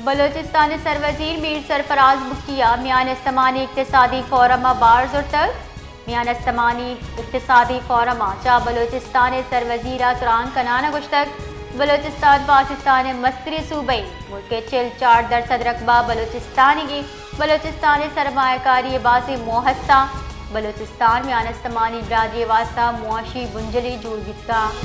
بلوچستان ءِ سروزیر میر سرفراز بگٹی ءَ میان استمانی اقتصادی فورم ءَ بار زرتگ۔ میان استمانی اقتصادی فورم ءَ چہ بلوچستان ءِ سروزیر ءَ تران کنان ءَ گوشتگ، بلوچستان پاکستان ءِ مستریں صوبہ ایں، ملک ءِ چل چار درسد رقبہ بلوچستانیگ ایں، بلوچستان ءِ سرمایہ کاری ءِ بازیں موہ ہستاں، بلوچستان میان استمانی برادری ءِ واستہ معاشی بنجلے جوڑ بیتگ۔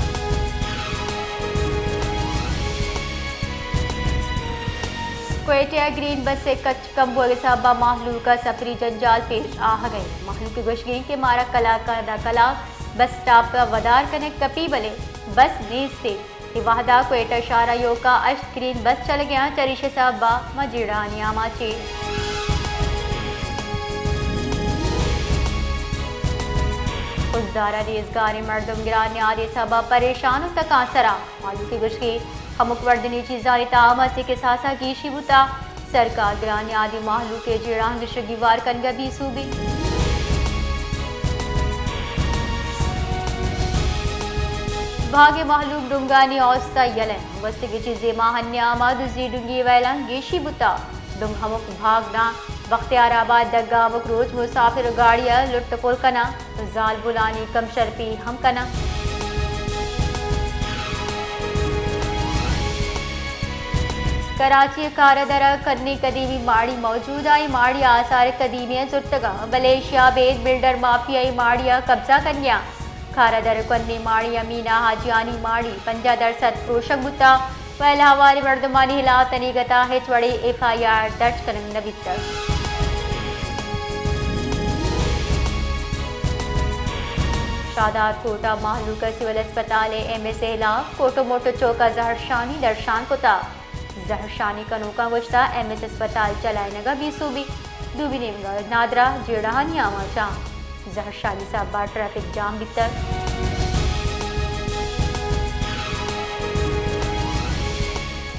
کوئٹہ ءَ گرین بس ءِ کچ کم بوگ ءِ سبب ءَ مہلوک ءَ سفری جنجال پیش آہگ ءَ انت۔ مہلوک ءِ گوشگ انت کہ مارا کلاک ءَ داں کلاک بس اسٹاپ ءَ ودار کنگ کپی، بلے بس نیست انت۔ اے وہد ءَ کوئٹہ شہر ءَ ایوک ءَ ہشت گرین بس چلگ ءَ انت، چریشی ءِ سبب ءَ ما جیڑہانی آماچ ایں۔ خضدار ءَ نیزگاریں مردم گران نیادی ءِ سبب ءَ پریشان ءُ تکانسر ءَ۔ مہلوک ءِ گوشگ انت ہمک وردنی چیزانی تہا مزنیں کساس ءَ گیشی بوتگ۔ سرکار گران نیادی مہلوک ءِ جیڑہاں گیشگ ءَ گیوار کنگ ءَ بے سوب انت۔ بھاگ ءِ مہلوک ڈنگانی اوست ءَ یلہ انت۔ گوستگیں چیزے ماہانی نیام ءَ دزی ڈنگی ویلاں گیشی بوتگ۔ ڈنگ ہمک بھاگ داں بختیار آباد دگ ءَ ہمک روچ مسافر ءُ گاڑی ءَ لٹ ءُ پل کناں، زالبولانی کم شرپی ہم کناں۔ کراچی ءِ کارہ در ءَ کنیں قدیمی ماڑی موجود ءَ، اے ماڑی ءِ آثار قدیمی ءَ زرتگ ءَ، بلے ایشی ءَ ابید بلڈر مافیا اے ماڑی ءَ قبضہ کنگ ءَ انت۔ کارہ در ءِ کنیں ماڑی ءَ مینا حاجیانی ماڑی پنجاہ درسد پروشگ بوتگ ءُ اہل ہواریں مردمانی ہلاپ تنیگت ءَ ہچ وڑیں ایف آئی آر درج کنگ نہ بیتگ۔ شاہداد کوٹ ءَ مہلوک ءَ سول اسپتال ءِ ایم ایس ءِ ہلاپ کوٹ ءُ موٹر چوک ءَ زہرشانی درشان کتگ۔ زہرشانی کنوکاں گوشتگ، ایم ایس اسپتال چلائینگ ءَ بے سوبی، دومی نیمگ ءَ نادراہ جیڑہانی آماچ اَنت۔ زہرشانی سبب ءَ ٹریفک جام بیتگ۔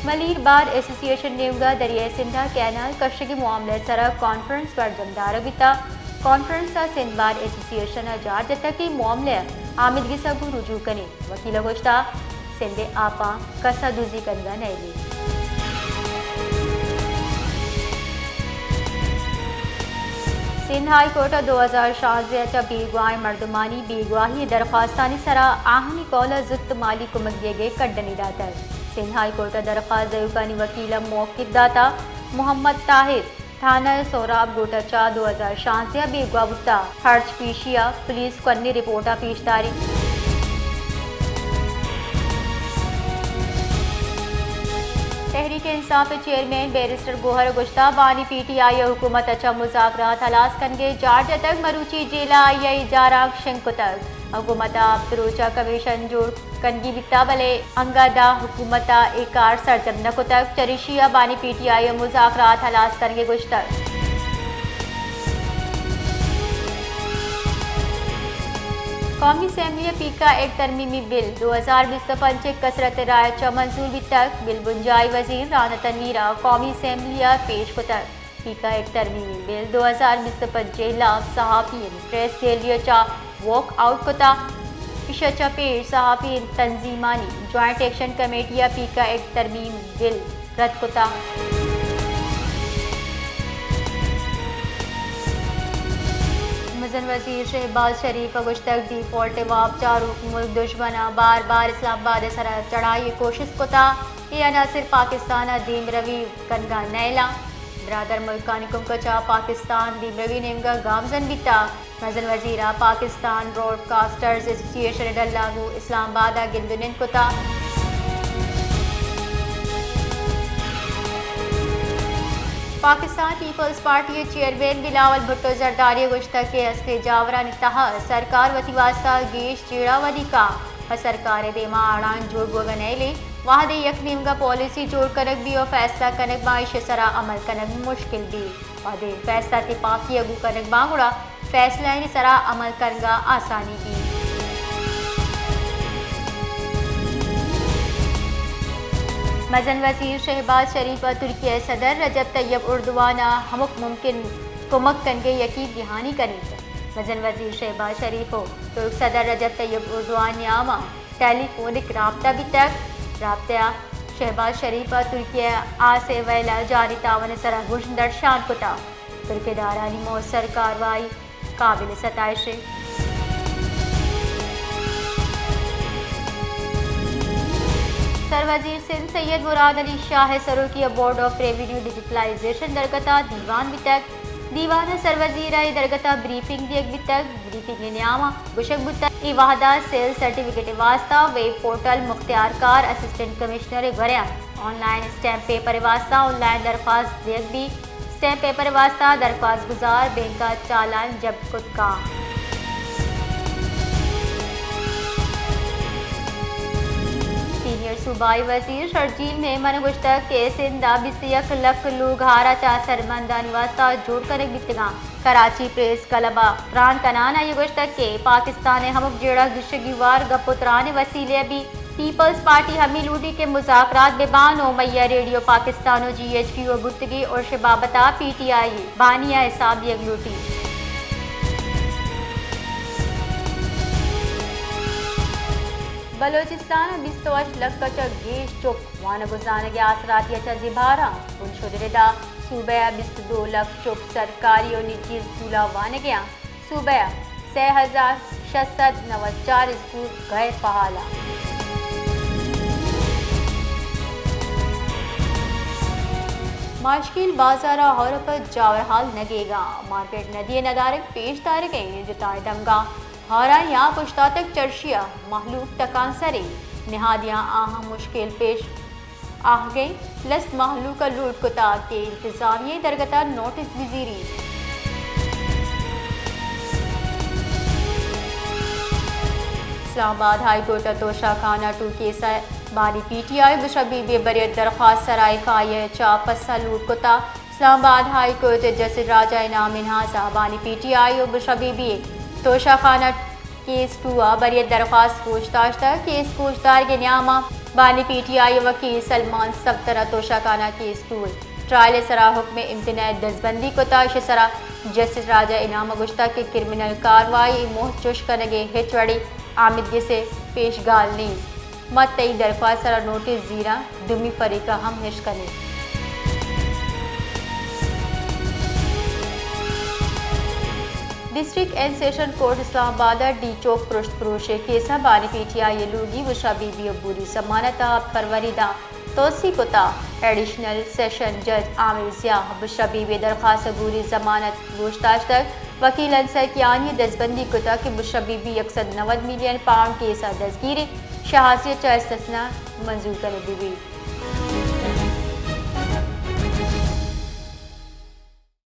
ملیر بار ایسوسی ایشن نیمگ ءَ دریائے سندھ ءَ کینال کشگ ءِ معاملہ ءِ سرا کانفرنس برجم دارگ بیتگ۔ کانفرنس ءَ سندھ بار ایسوسی ایشن ءَ جار جتگ کہ معاملہ ءَ آمیدگس ءَ گوں رجوع کنیں۔ وکیل ءَ گوشتگ، سندھ ءِ آپاں کس ءَ دزی کنگ ءَ نئیلیت۔ سندھ ہائی کورٹ ءَ دو ہزار شانزدہ ءَ چہ بیگواہیں مردمانی بیگواہی ءِ درخواستانی سرا آہانی قول ءَ زوت مالی کمک دیگ ءِ کڈنی داتگ۔ سندھ ہائی کورٹ ءَ درخواست دئیوکانی وکیل ءَ موقف داتگ، محمد طاہر تھانہ سہراب گوٹھ ءَ چہ دو ہزار شانزدہ ءَ بیگواہ بوتگ۔ ہرچ پیشی ءَ پولیس کنی رپورٹ ءَ پیش داریت۔ تحریک انصاف ءِ چیئرمین بیرسٹر گوہر ءَ گوشتگ، بانی پی ٹی آئی ءَ حکومت ءَ چہ مذاکرات ہلاس کنگ ءِ جار جتگ، مروچی جیل ءَ آئی ءِ جاراں شنگ کتگ۔ حکومت ءَ ہپت روچ ءَ کمیشن جوڑ کنگی بیتگ، بلے انگت ءَ حکومت ءَ اے کار سرجم نہ کتگ، چریشی ءَ بانی پی ٹی آئی ءَ مذاکرات ہلاس کنگ ءِ گوشتگ۔ قومی اسمبلی ءَ پیکا ایکٹ ترمیمی بل دو ہزار بیست ءُ پنچ ءِ کثرت ءِ رائے ءَ چہ منظور بیتگ۔ بل بنجاہی وزیر رانا تنویر ءَ قومی اسمبلی ءَ پیش کتگ۔ پیکا ایکٹ ترمیمی بل دو ہزار بیست ءُ پنچ ءِ ہلاپ صحافیانی پریس گیلری ءَ چہ واک آؤٹ کتگ۔ ایشی ءَ چہ پیش صحافیانی تنظیمانی جوائنٹ ایکشن کمیٹی ءَ پیکا ایکٹ ترمیمی بل رد کتگ۔ مزن وزیر شہباز شریف ءَ گوشتگ، ڈیفالٹ ءِ واب چاروک ملک دژمن ءَ بار بار اسلام آباد ءِ سرا چڑھائی ءِ کوشست کتگ، اے عناصر پاکستان ءَ دیمروی کنگ ءَ نئیلاں۔ برادر ملکانی کمک ءَ چہ پاکستان دیمروی نیمگ ءَ گامزن بیتگ۔ مزن وزیر ءَ پاکستان براڈ کاسٹرز ایسوسی ایشن ءِ ڈل ءَ گوں اسلام آباد ءَ گند ءُ نند کتگ۔ پاکستان پیپلز پارٹی ءِ چیئرمین بلاول بھٹو زرداری ءَ گوشتگ کہ ہستیں جاورانی تہا سرکار وتی واستہ گیش جیڑہ ودی کنت ءُ سرکار ءِ دیما اڑان جوڑ بوگ ءَ نئیلیں۔ وہدے یک نیمگ ءَ پالیسی جوڑ کنگ بیت ءُ فیصلہ کنگ باں، ایشی ءِ سرا عمل کنگ مشکل بیت۔ وہدے فیصلہ تپاکی ءَ گوں کنگ باں، گڑا فیصلہانی سرا عمل کنگ ءَ آسانی بیت۔ مزن وزیر شہباز شریف ءَ ترکی ءِ صدر رجب طیب اردوان ءَ ہمک ممکن کمک کنگ ءِ یقین دہانی کنیت۔ مزن وزیر شہباز شریف ءُ ترک صدر رجب طیب اردوان ءِ نیام ءَ ٹیلی فونک رابطہ بیتگ۔ رابطہ ءَ شہباز شریف ء ترکی ء آس ء ویل ء جانی تاوان ء سرا گژن درشان کتگ، ترک ادارھانی موثر کاروائی قابل ستائش انت۔ سروزیر سندھ سید مراد علی شاہ ء سروکی ء بورڈ آف ریونیو ڈیجیٹلائزیشن درگت ء دیوان بیتگ۔ دیوان ء سروزیر ء اے درگت ء بریفنگ دیگ بیتگ۔ بریفنگ ء نیام ء گوشگ بوتگ، اے وھد ء سیل سرٹیفکیٹ ء واستہ ویب پورٹل مختیار کار اسسٹنٹ کمشنر ء گورا آن لائن اسٹیمپ پیپر ء واستہ آن لائن درخواست دیگ بیت۔ اسٹیمپ پیپر ء واستہ درخواست گزار بینک ء چالان جبر کت کن۔ سینئر صوبائی وزیر شرجیل میمن ء گوشتگ کہ سندھ ء بیست یک لکھ لوگ ہار ء چاہ سرمندانی واستہ جوڑ کنگ بیتگ انت۔ کراچی پریس کلب ء تران کنان آئی ء گوشتگ کہ پاکستان ء ہمک جیڑہ گیشگی وار گپ ء تران ء وسیلے ء بی۔ پیپلز پارٹی ہمے لوٹی کہ مذاکرات بہ بان و میا ریڈیو پاکستان و جی ایچ کیو ء بوتگی ارش ء بابت ء پی ٹی آئی بانی ء حساب دیگ لوٹی۔ بلوچستان ء بیست و ہشت لکھ ء چہ گیش چک وانگ و زانگ ء آسراتی ء چہ زبھر انت۔ بنشودر ادا صوبہ ء بیست و دو لکھ چک سرکاری و نجی اسکولاں وانگ ء انت۔ صوبہ ء سئے ہزار شش سد نود چار اسکول غیر فعال انت۔ ماشکیل بازار ء ہور ء پد جاور حال نگیگاں، مارکیٹ ندی ء ندارگ پیش دارگ ء انت۔ جتائیں دمگاں ہارانی آپ اوشتاتگ، چرشی ء مہلوک تکانسر انت۔ نہادیاں آہاں مشکل پیش آہگیں لس مہلوک ء لوٹ کتگ کہ انتظامیہ ء درگت ء نوٹس بزیری۔ اسلام آباد ہائی کورٹ ء توشہ خانہ ٹو کیس ء بانی P T I Bushra be be ء بریت درخواست سرا ایف آئی ء چہ پس ء لوٹ کتگ۔ اسلام آباد ہائی کورٹ ء جسٹس راجہ انعام منہاس ء بانی پی ٹی آئی ء بشرا بی بی ء توشہ خانہ کیس ٹو ء بریت درخواست گوش داشتگ۔ کیس گوشدارگ ء نیام ء بانی پی ٹی آئی ء وکیل سلمان صفدر ء توشہ خانہ کیس ٹو ء ٹرائل ء سرا حکم امتناع ء دزبندی کتگ۔ ایشی ء سرا جسٹس راجہ انعام ء گوشتگ کہ کرمنل کاروائی ء موہ چش کنگ ء ہچ وڑیں آمیدگس ء پیش گال نیست۔ ما تئی درخواست ء سرا نوٹس زیراں، دومی فریق ء ہم اش کنیں۔ ڈسٹرکٹ اینڈ سیشن کورٹ اسلام آباد ء ڈی چوک پرشت پروش ء کیس ء بانی پی ٹی آئی ء لوگی بشرا بی بی ء بوری ضمانت ء ہپت فروری داں توسیع کتگ۔ ایڈیشنل سیشن جج عامر ضیاء بشرا بی بی ء درخواست ء بوری ضمانت گوش داشتگ۔ وکیل انصر کیانی ء دزبندی کتگ کہ بشرا بی بی یک سد نود ملین پاؤنڈ کیس ء دزگیر انت، شہازی ء چہ استثنا منظور کنگ بہ بیت۔